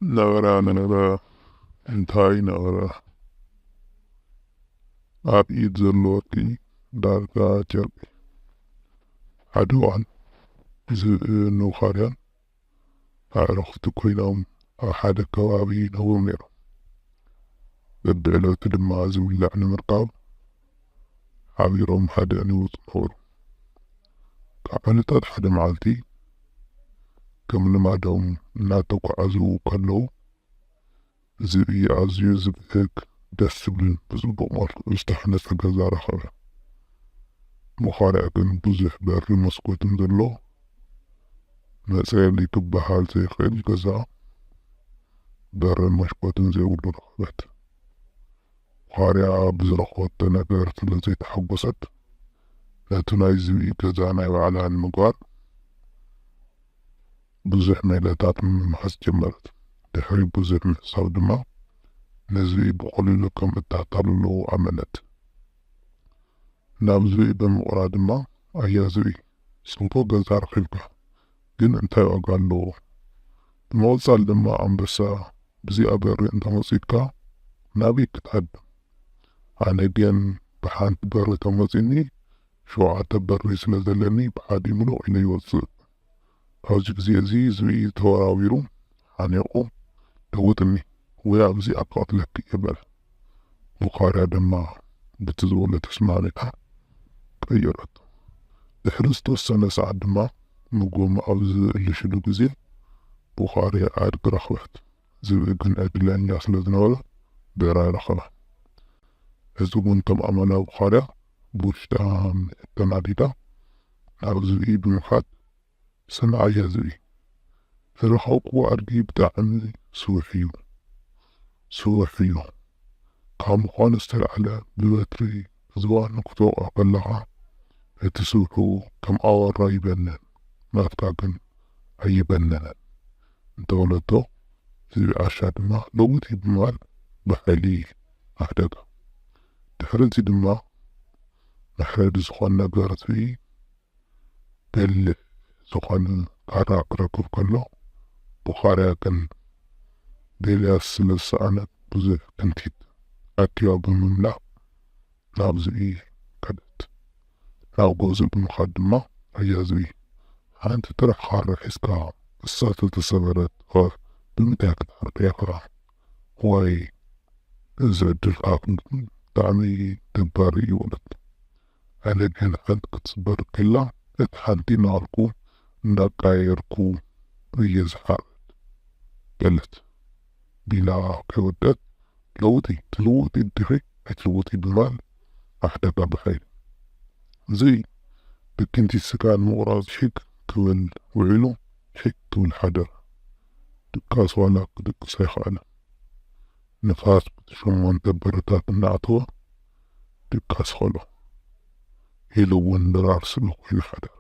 ነበረ ነበረ እንታይ ነበረ? ኣብ ኢድ ዘሎ ወርቂ ዳርጋ ጨርቂ። ሓደ እዋን ዝብእን ውኻርያን ኣዕሩኽቲ ኮይኖም ኣብ ሓደ ከባቢ ይነብሩ ነይሮም። በብዕለቱ ድማ ዝብላዕ ንምርካብ ሓቢሮም ሓድእን ይወፁ ነበሩ። ካብ ዕለታት ሓደ መዓልቲ ከም ልማዶም እናተጓዓዙ ከለዉ ዝብኢ ኣዝዩ ዝብህግ ደስ ዝብልን ብፅቡቕ መልክዑ ዝተሓነፀ ገዛ ረኸበ። ውኻርያ ግን ብዙሕ በሪ መስኮትን ዘሎ መፅለሊ ክበሃል ዘይኽእል ገዛ በርን መስኮትን ዘይብሉ ረኸበት። ውኻርያ ብዝረኸበቶ ነገር ስለ ዘይተሓጎሰት ነቲ ናይ ዝብኢ ገዛ ናይ ባዕላ ንምግባር ብዙሕ ሜላታት ምምሃዝ ጀመረት። ድሕሪ ብዙሕ ምሕሳብ ድማ ንዝብኢ ብቐሊሉ ከም እታታልሎ ኣመነት። ናብ ዝብኢ ብምቕራብ ድማ ኣያ ዝብኢ ጽቡቕ ገዛ ረኺብካ፣ ግን እንታይ ዋጋ ኣለዎ? ብምቕጻል ድማ ኣንበሳ ብዚኣ በሪ እንተመጺእካ ናበይ ክትሃድም? ኣነ ግን ብሓንቲ በሪ ተመጺኒ ሸውዓተ በሪ ስለ ዘለኒ ብሓዲ ምሉቕ ኢለ ይወጽእ። ኣብዚ ግዜ እዚ ዝብኢ ተወራዊሩ ሓኒቑ ለውጥኒ ወይ ኣብዚኣ ክቐትለኪ እየ በለ። ውኻርያ ድማ ብቲ ዝበሎ ተስማሚዓ ቀየረቶ። ድሕሪ ዝተወሰነ ሰዓት ድማ ንጎማ ኣብ ዝእልሽሉ ግዜ ውኻርያ ኣድጊ ረኽበት። ዝብኢ ግን ዕድለኛ ስለ ዝነበረ ብዕራይ ረኸበ። እዚ እውን ከም ኣመላ ውኻርያ ብውሽጣ ተናዲዳ ናብ ዝብኢ ብምኻድ ስምዓያ ዝብኢ፣ ዝረኸብክዎ ኣድጊ ብጣዕሚ ስቡሕ እዩ። ስቡሕ እዩ። ካብ ምዃኑ ዝተልዓለ ብበትሪ ዝባኑ ክትወቕዖ ከለኻ እቲ ስብሑ ከም ኣወራ ይበንን፣ ናትካ ግን ኣይበነነን እንተበለቶ ዝብኢ ዓሻ ድማ ለውጢ ብምባል ብሓይሊ ኣሕደጋ። ድሕሪ እዚ ድማ መሕረዲ ዝኾን ነገር ዝብኢ በልዕ ዝኾነ ካራ ክረክብ ከሎ ውኻርያ ግን ደልያ ስለ ዝሰኣነት ብዙሕ ክንቲት ኣኪባ ብምምላእ ናብ ዝብኢ ከደት። ናብ ገዝኡ ብምኻድ ድማ ኣያ ዝብኢ ሓንቲ ጥራሕ ካራ ሒዝካ እሳ ተተሰበረት ኸ ብምንታይ ክትዓርቅያ ኸ? ዋይ እዚ ዕድልካ ግን ብጣዕሚ ደባሪ እዩ በለት። ኣነ ግን ሓንቲ ክትስበር ከላ እታ ሓንቲ እናበልኩ እንዳቀያየርኩ እየ ዝሓርድ በለት። ቢላ ከይወደት ለውጢ ትልውጢ ዲኺ ኣይትልውጢ ብምባል ኣሕደጋ ብሓይሊ። እዚ ብክንቲት ስጋ ንምቑራፅ ሒግ ክብል ውዒሉ ሒግ ክብል ሓደረ። ድቃስ ዋላ ክድቅስ ኣይኸኣለን። ንፋስ ብቲ ሸሞንተ በርታት እናኣተወ ድቃስ ኸሎ ኢሉ እውን ድራር ስለ ኮይኑ ሓደረ።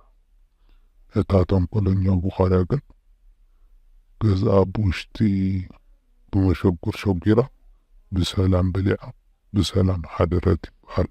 እታ ተንኮለኛ ውኻርያ ግን ገዝኣ ብውሽጢ ብመሸጉር ሸጒራ ብሰላም በሊዓ ብሰላም ሓደረት ይበሃል።